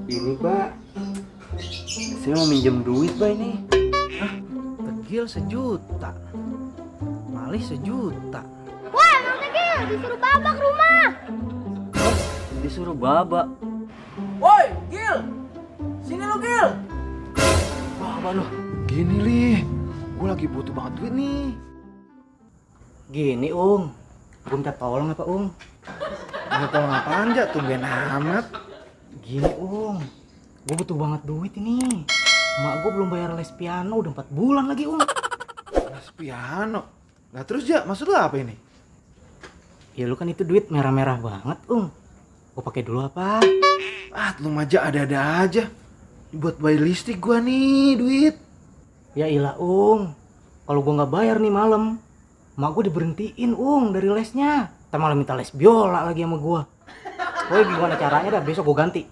Ini Pak, saya mau minjem duit Pak ini. Hah? Tegil 1 juta, malih 1 juta. Wah, Mang Tegil, disuruh babak rumah. Disuruh babak. Woi, Gil! Sini lu, Gil! Babak loh. Gini Lih, gue lagi butuh banget duit nih. Gini, gue minta tolong apa, Mau tolong apaan aja, tumben amat. Gini, gue butuh banget duit ini. Mak gue belum bayar les piano, udah 4 bulan lagi, Les piano. Nah terus ya, maksud lo apa ini? Ya lu kan itu duit merah-merah banget, Gue pakai dulu apa? Ah, lu aja ada-ada aja. Buat bayar listrik gua nih duit. Ya ilah, kalau gue nggak bayar nih malam, mak gue diberhentiin, dari lesnya. Ntar malah minta les biola lagi sama gue. Woi, gimana caranya dah? Besok gue ganti.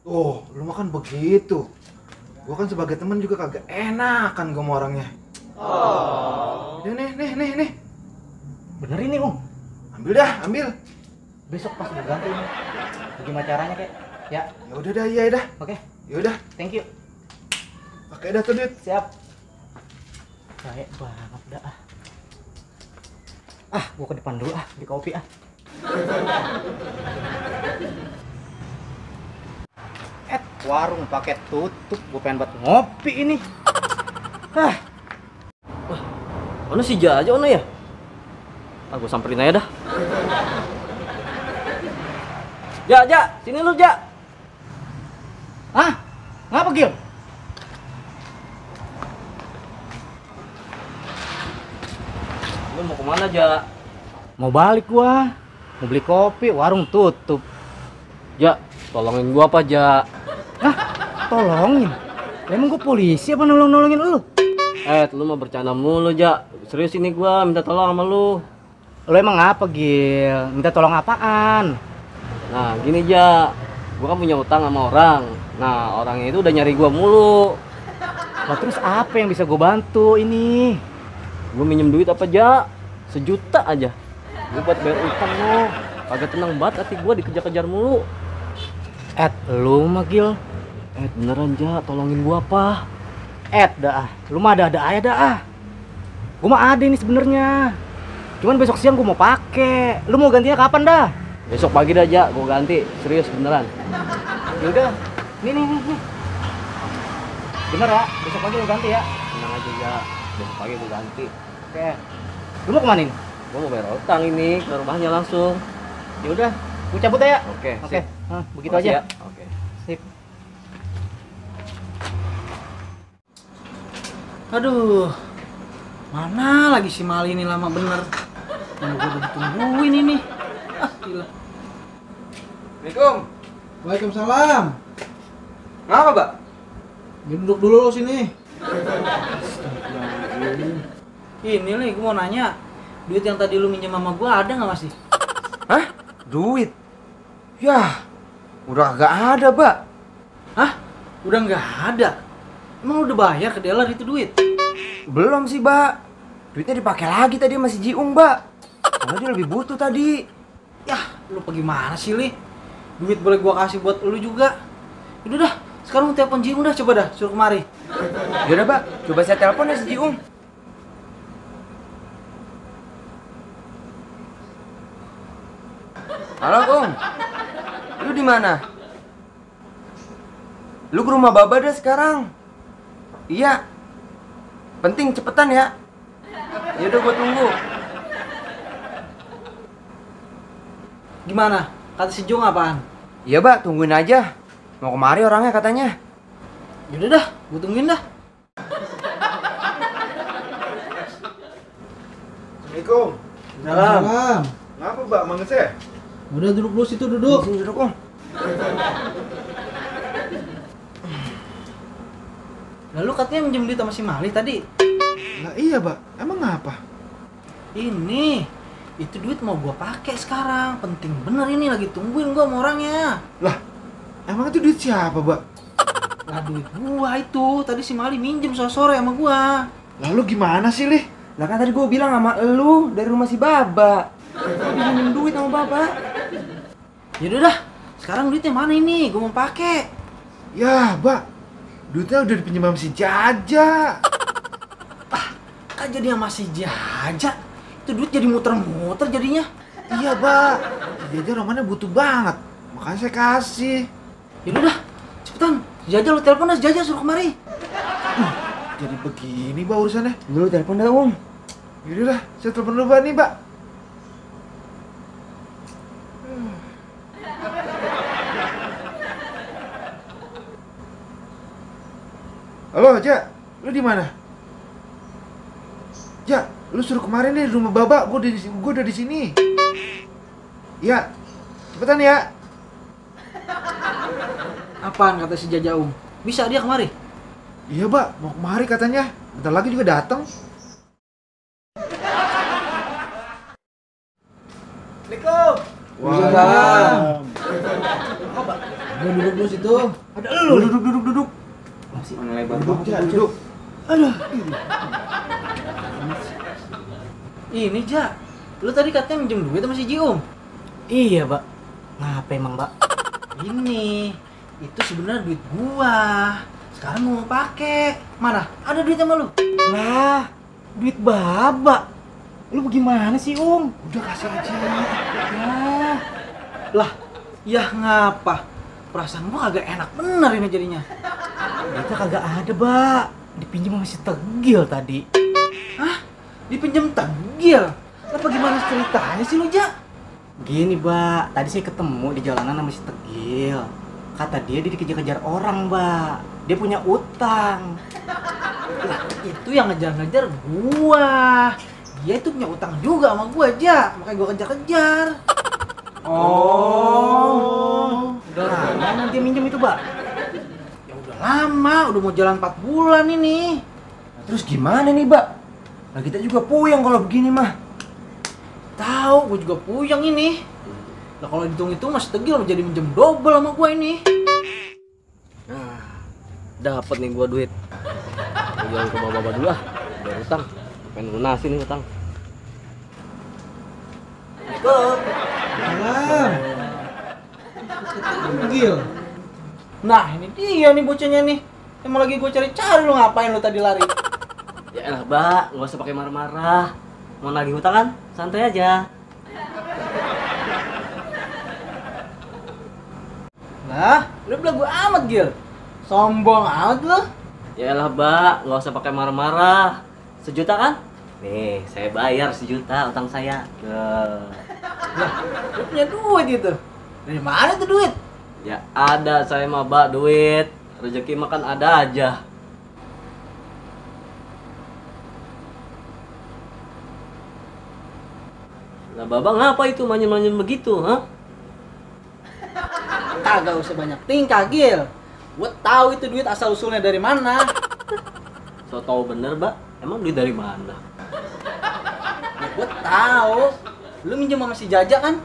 Oh, lu mah kan begitu. Gua kan sebagai teman juga kagak enakan gua sama orangnya. Oh. Nih. Bener ini, Ambil dah, ambil. Besok pas gue ganti ini. Gimana caranya, kek? Ya, Ya udah dah, iya dah. oke. Ya udah, Thank you. pakai dah tuh duit. Siap. Kayak banget dah. Gue ke depan dulu beli kopi warung pakai tutup, gue pengen buat ngopi ini. Wah, mana si Ja aja ono ya? Gue samperin aja dah. Ja, sini lu Ja. Ngapa, Gil? Lu mau kemana Ja? Mau balik gua. Mau beli kopi, warung tutup. Ja, tolongin gua apa Ja? Tolongin? Emang gua polisi apa nolongin lu? Lu mah bercanda mulu Ja. Serius ini gua minta tolong sama lu. Lu emang apa, Gil? Minta tolong apaan? Nah, gini Ja. Gua kan punya utang sama orang. Nah, orangnya itu udah nyari gua mulu. Lah terus apa yang bisa gua bantu ini? Gua minjem duit apa Ja? 1 juta aja. Gua buat bayar utang lo. Kagak tenang banget hati gua dikejar-kejar mulu. Lu mah, Gil. Beneran Ja, tolongin gua apa? Lu mah ada aja dah. Gua mah ada ini sebenarnya. Cuman besok siang gua mau pakai. Lu mau gantinya kapan dah? Besok pagi dah Ja, gua ganti. Serius beneran. Ya udah. Nih. Bener ya? Besok pagi lu ganti ya. Tenang aja Ja, besok pagi gua ganti. Oke. Lu mau kemana ini? Gua mau bayar utang ini ke rumahnya langsung. Ya udah, gua cabut aja ya. Oke, Oke. sip. Begitu Makasih aja. ya. Oke. Sip. Aduh, mana lagi si Mali ini lama bener. Yang gue udah ditungguin ini. Gila. Assalamualaikum. Waalaikumsalam. Ngapa, Mbak? Duduk dulu sini. Ini nih, gue mau nanya. Duit yang tadi lu minjem sama gue ada nggak masih? Hah? Duit? Yah, udah gak ada, Mbak. Hah? Udah nggak ada? Emang lu udah bayar ke dealer itu duit? Belum sih, Mbak. Duitnya dipakai lagi tadi sama si Jiung, Mbak. Karena dia lebih butuh tadi. Yah, lu pergi mana sih, Li? Duit boleh gua kasih buat lu juga. Udah dah, sekarang telepon Jiung dah, coba dah, suruh kemari. Yaudah, Mbak. Coba saya telepon ya si Jiung. Halo, Kung. Lu di mana? Lu ke rumah Baba dah sekarang. Iya. Penting cepetan ya. Yaudah gua tunggu. Gimana? Kata si Jiung apaan? Iya, Mbak, tungguin aja. Mau kemari orangnya katanya. Yaudah dah, gua tungguin dah. Assalamualaikum. Salam. Ngapa, Mbak? Manggil saya? Udah duduk dulu situ, duduk. Sini duduk, Kung. Lalu katanya minjem duit sama si Mali tadi. Lah iya, Mbak. Emang ngapa? Ini, itu duit mau gua pakai sekarang. Penting bener ini, lagi tungguin gua sama orangnya. Lah, emang itu duit siapa, Mbak? Lah duit gua itu, tadi si Mali minjem sore-sore sama gua. Lalu gimana sih, Lih? Lah kan tadi gua bilang sama elu dari rumah si Baba. Gua pinjem duit sama Baba. Yaudah dah, sekarang duitnya mana ini? Gua mau pakai. Ya, Mbak. Duitnya udah dipinjam sama si Jaja. Kan jadi sama si Jaja. Itu duit jadi muter-muter jadinya. Iya, Mbak. Si Jaja romannya butuh banget. Makanya saya kasih. Yaudah dah, cepetan. Si Jaja lu telepon dah, si Jaja suruh kemari. Jadi begini, Mbak, urusannya. Dulu telepon dah, Om. Yaudah lah, saya telepon dulu, Mbak, nih, Mbak. Halo, Ja. Lu di mana? Ja, lu suruh kemarin nih di rumah Baba. Gua udah di sini. Iya. Cepetan ya. Apaan kata si Jaja Om? Bisa dia kemari? Iya, Mbak, mau kemari katanya. Bentar lagi juga datang. Assalamualaikum. Waalaikumsalam. Gue duduk dulu situ. Ada lu. Duduk. Masih lebar Duduk, banget. Ja, duduk. Ini Ja, lu tadi katanya minjem duit sama si Ji Om. Iya, Mbak. Ngapa emang, Mbak? Ini, itu sebenarnya duit gua. Sekarang mau pakai. Mana? Ada duit sama lu? Lah, duit Baba. Lu bagaimana sih, Om? Udah kasih aja. Ya. Lah, ya ngapa? Perasaan gua agak enak bener ini jadinya. Duitnya kagak ada, Mbak. Dipinjam sama si Tegil tadi. Hah? Dipinjem Tegil? Apa gimana ceritanya sih lu, Ja? Gini, Mbak. Tadi saya ketemu di jalanan sama si Tegil. Kata dia dikejar-kejar orang, Mbak. Dia punya utang. Lah, itu yang ngejar-ngejar gua. Dia itu punya utang juga sama gua, Ja. Makanya gua kejar-kejar. Oh. Udah lama nanti minjem itu, Mbak. Ya udah lama, udah mau jalan 4 bulan ini. Terus gimana nih, Mbak? Nah, kita juga puyeng kalau begini mah. Tahu, gua juga puyeng ini. Lah kalau dihitung-hitung masih Tegil jadi minjem double sama gua ini. Nah, dapat nih gua duit. Gua jalan ke Baba dulu ah. Biar utang. Pengen lunasin nih utang. Tegil. Nah, ini dia nih bocahnya nih. Emang lagi gua cari-cari, lu ngapain lu tadi lari? Ya elah, Mbak, nggak usah pakai marah-marah. Mau nagih utang kan? Santai aja. Lah, lu belagu amat, Gil. Sombong amat lu. Ya elah, Mbak, nggak usah pakai marah-marah. 1 juta kan? Nih, saya bayar 1 juta utang saya. Lah, lu punya duit gitu. Dari mana tuh duit? Ya ada saya mah, Mbak, duit. Rezeki makan ada aja. Lah, Baba ngapa itu manyun-manyun begitu, ha? Kagak usah banyak tingkah, Gil. Gua tahu itu duit asal usulnya dari mana. So tau bener, Mbak. Emang duit dari mana? Ya, gua tahu. Lu minjem sama si Jaja kan?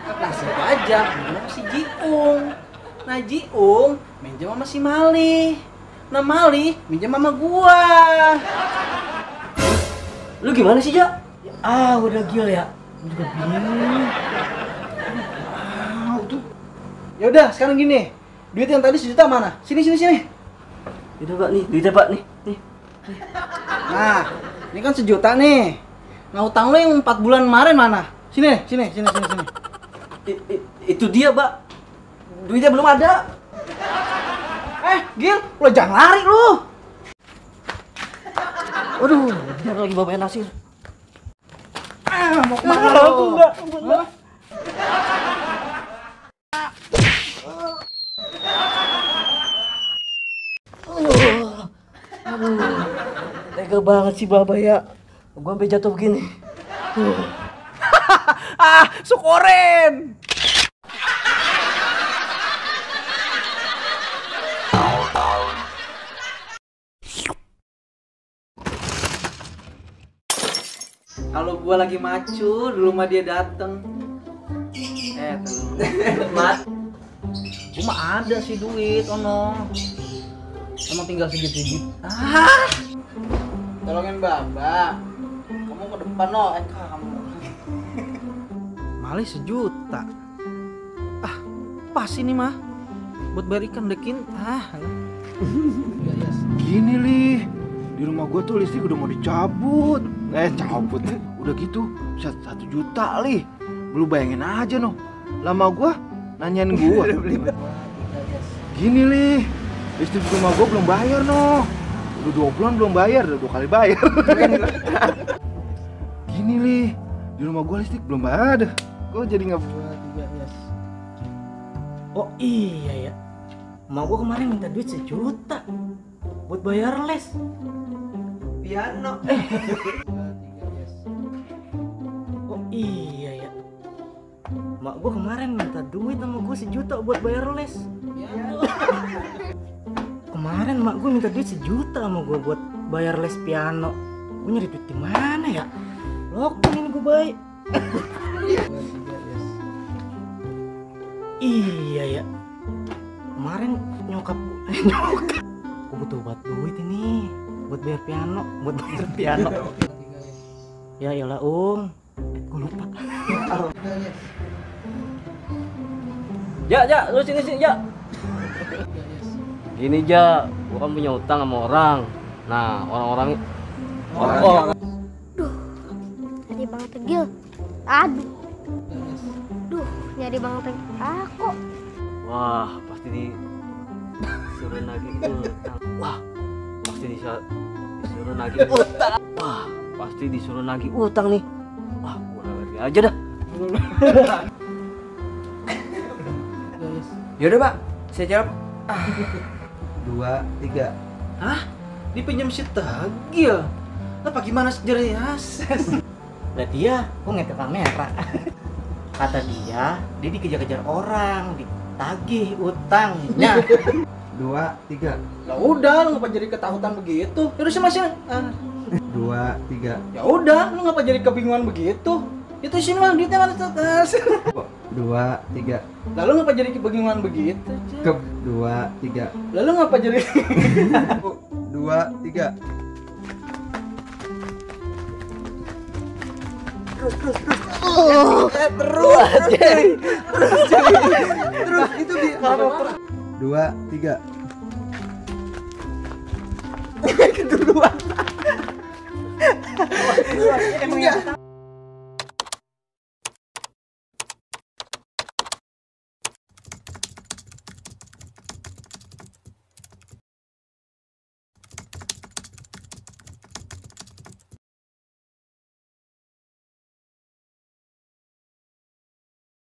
Nah, si Jaja minjem sama si Jiung. Nah, Jiung minjem sama si Mali. Nah, Mali minjem sama gua. Lu gimana sih, Ja? Ah, udah Gil ya. Gua juga bingung. Ya udah, sekarang gini. Duit yang tadi 1 juta mana? Sini. Itu, Pak, nih. Duitnya, Pak, nih. Nah, ini kan 1 juta nih. Nah, utang lo yang 4 bulan kemarin mana? Sini. Itu dia, Mbak. Duitnya belum ada. Gil, lo jangan lari lu. Waduh, dia lagi bawa nasir. Mau kemana lu? Hah? Tega banget sih Baba ya. Gua sampai jatuh begini. Syukurin. Kalau gua lagi macu, dulu mah dia dateng. Mat. Cuma ada sih duit, ono. Emang tinggal sedikit-sedikit. Tolongin Baba. Kamu ke depan no, kamu. Malih 1 juta. Pas ini mah. buat bayar ikan udah kintah. Gini Lih, di rumah gua tuh listrik udah mau dicabut. Cabut. Udah gitu, 1 juta Lih. Lu bayangin aja noh. Lama gua nanyain gua. Gini Lih, listrik rumah gua belum bayar noh. Udah 2 bulan belum bayar, udah 2 kali bayar. Gini Lih, di rumah gua listrik belum ada. Gua jadi nggak. Oh iya ya, emak gua kemarin minta duit 1 juta buat bayar les Piano. Oh iya ya, emak gua kemarin minta duit sama gua 1 juta buat bayar les. Kemarin emak gua minta duit 1 juta sama gua buat bayar les piano. Gua nyari duit di mana ya? Lokan ini gua baik. Iya ya, kemarin nyokap gua butuh buat duit ini buat bayar piano. Ya iyalah gua lupa. Ja, lu sini Ja. Gini Ja, gua kan punya utang sama orang. Nah, orang-orang Nyari Bang Tegil. Aduh. Nyari Bang Tegil. Aku. wah, pasti disuruh nagih utang. Wah, pasti disuruh nagih utang. Wah, pasti disuruh nagih utang nih. Wah, gua ngerti aja dah. Yaudah Pak, saya jawab. 2, 3. Hah? Dipinjam si Tegil? Lah gimana sejarah? Berarti ya, gua ngeliat ke kamera. Kata dia dikejar-kejar orang, ditagih utangnya. 2, 3. Lah udah, lu ngapa jadi ketakutan begitu? Terus masih 2, 3. ya udah, lu ngapa jadi kebingungan begitu? Itu sini mah duitnya mana tetes. 2, 3. Lalu ngapa jadi kebingungan begitu? Ke 2, 3. Lalu ngapa jadi 2, 3. Terus itu dia. 2, 3. Emang ya